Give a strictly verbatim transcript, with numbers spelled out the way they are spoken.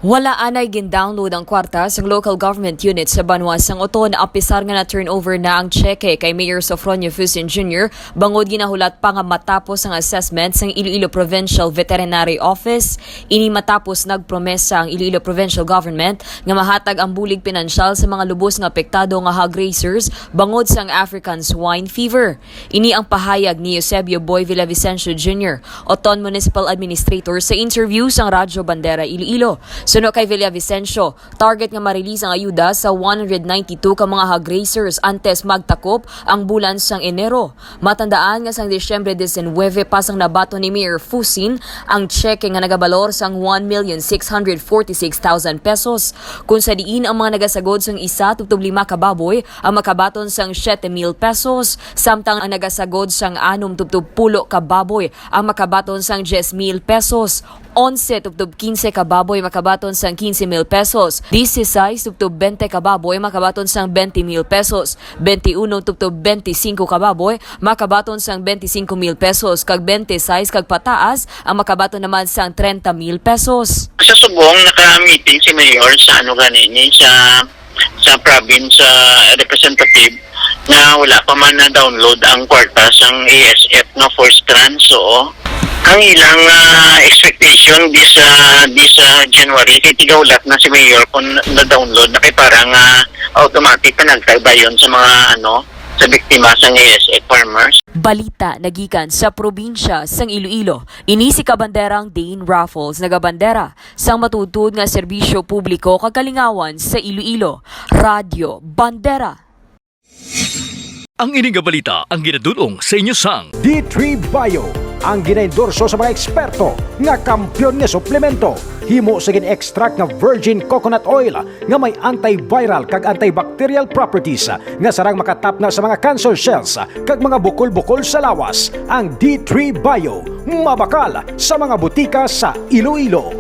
Wala anay gin-download ang kwarta sang local government unit sa banwa sang Oton, apisar nga na-turnover na ang tseke kay Mayor Sofronio Fusin Junior, bangod ginahulat pa nga matapos ang assessment sang Iloilo Provincial Veterinary Office. Ini matapos nagpromesa ang Iloilo Provincial Government nga mahatag ang bulig pinansyal sa mga lubos nga apektado nga hog raisers bangod sang African Swine Fever. Ini ang pahayag ni Eusebio Boy Villavicencio Junior, Oton Municipal Administrator, sa interview sang Radyo Bandera Iloilo. Suno kay Villavicencio, target nga ma-release ang ayuda sa one hundred ninety-two ka mga hog raisers antes magtakop ang bulan sang Enero. Matandaan nga sang Disyembre diecinueve pa sang nabaton ni Mayor Fusin ang tseke nga nagabalor sang one million six hundred forty-six thousand pesos, kung sa diin ang mga nagasagod sang isa tubtob lima ka baboy ang makabaton sang siete mil pesos, samtang ang nagasagod sang anom tubtob pulo ka baboy ang makabaton sang dies mil pesos, onse tubtob quince ka baboy makabaton sang quince mil pesos, dieciséis tubtob veinte ka baboy makabaton sang veinte mil pesos, veintiuno tubtob veinticinco ka baboy makabaton sang veinticinco mil pesos, kag veintiséis kag pataas ang makabaton naman sang treinta mil pesos. Sa subong, naka-meeting si Mayor sa ano gani ni, sa, sa province, ah, representative, nga wala pa man na-download ang kwarta sang A S F nga first tranche, oo. Ang ilang, ah, expectation this, ah, this, ah, January, kay tigahulat na si Mayor kung na-download na, kay para nga automatic na nagtagbayon sa mga, ano, sa biktima sang A S F farmers. Balita nagikan sa probinsya sang Iloilo. Ini si Kabanderang Dane Raffles, nagabandera sang matuod-tuod nga serbisyo publiko kag kalingawan sa Iloilo. Radyo Bandera. Ang ini nga balita ang ginadul-ong sa inyo sang D three Bio, ang ginaendorso sa mga eksperto nga kampiyon nga suplemento. Himo sa gin-extract nga virgin coconut oil nga may antiviral kag antibacterial properties nga sarang makatapna sa mga cancer cells kag mga bukol-bukol sa lawas. Ang D three Bio, mabakal sa mga butika sa Iloilo.